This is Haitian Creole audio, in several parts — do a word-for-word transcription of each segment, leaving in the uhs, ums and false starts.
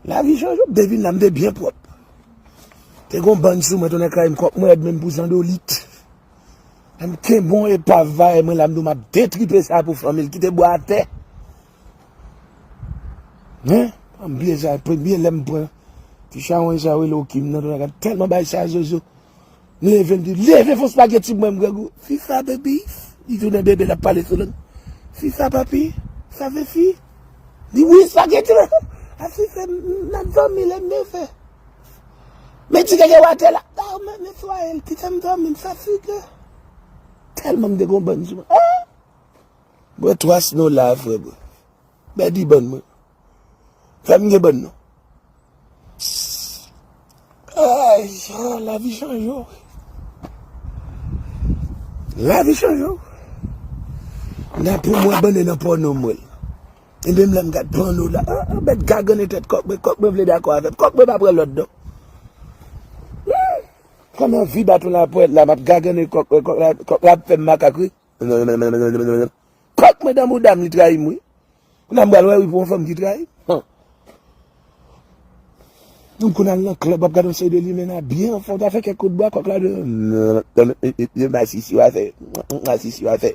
Lavi chanje, m te vin la, m te byen pwòp. Te gon bann sou mwen, tonè kay m, kòk mwen rèd menm pou zandolit. Lè m kenbe yon epav vayè mwen la, m di w m ap detripe sa pou fanmi l, kite bwa atè. Hein? M bliye sa, premye lè m pran ti chawony sa yo rele Okim nan, tonè kay tèlman bay sa zozo. M leve, m di, "Leve, fè yon spaghetti pou mwen, m grangou." "Fifa, baby." Li tounen bebe, l ap pale sou lang. "Fifa, papi, sa fè fi?" Li, "Wi, spaghetti la." "A, fifa, m, m ap dòmi, lè m leve." Men ti gege watè la. "A, men, men swaye l, kite m dòmi, m fatige." Tèlman m te gon bann sou mwen. Ah! Bwè twa snow la, frè, bwè. Bèdi bann mwen. Fè m gen bann non. Ay, ah, lavi chanje w. Lavi chanje w. Nan pou mwen, bann nan pòno mwen. E menm lè m gad pòno la, ah, ah, bèt gagane tèt kòk mwen, kòk mwen vle dakò avè m. Kòk mwen pa pran lòd non. Hmm. Kòm anvi baton lapwèt la, m ap gagane kòk mwen, kòk la, kòk la ap fè m makak wi. Kòk mwen nan mouda m, li trayi m wi. Kounye a m pral wè wi pou yon fanm ki trayi m. Hum. Donk kounye a l nan klèb, w ap gade yon seri de limen abiye anfòm, ta fè kèk kout bwa, kòk la di, masisi w a fè, masisi w a fè.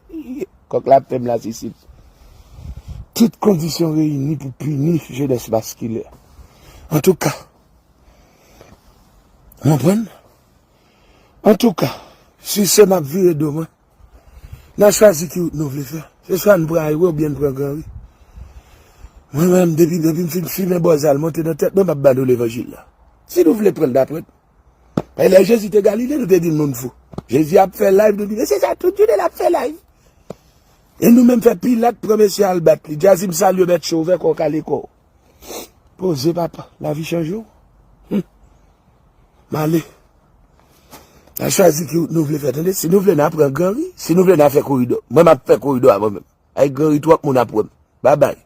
Kòk la ap fè m lasisi. Tout kondisyon reyini pou pini jenès maskilè. Antouka, w konprann? Antouka, si se m ap vire do mwen, n a chwazi ki wout nou vle fè. Se swa n pran aywe oubyen n pran gran ri. Mwen menm, depi, depi m fin fimen bòz la, l monte nan tèt mwen, m ap ba nou levanjil la. Si nou vle pran l, n a pran l. Paske lè Jezi te Galile, nou te di l moun fou. Jezi ap fè live, nou di, "Mesye sa, tout jounen l ap fè live." E nou menm fè Pilat pran mesye al bat li. Jazzy, m salye w, mèt cho, ouvè kò w, kale kò w. Poze, papa. Lavi chanje w. Hum. M ale. N a chwazi ki wout nou vle fè, tande. Si nou vle, n a pran gran ri. Si nou vle, n a fè koridò. Mwen, m ap fè koridò a mwen menm. Ay gran ri, twòp moun ap wè m. Babay.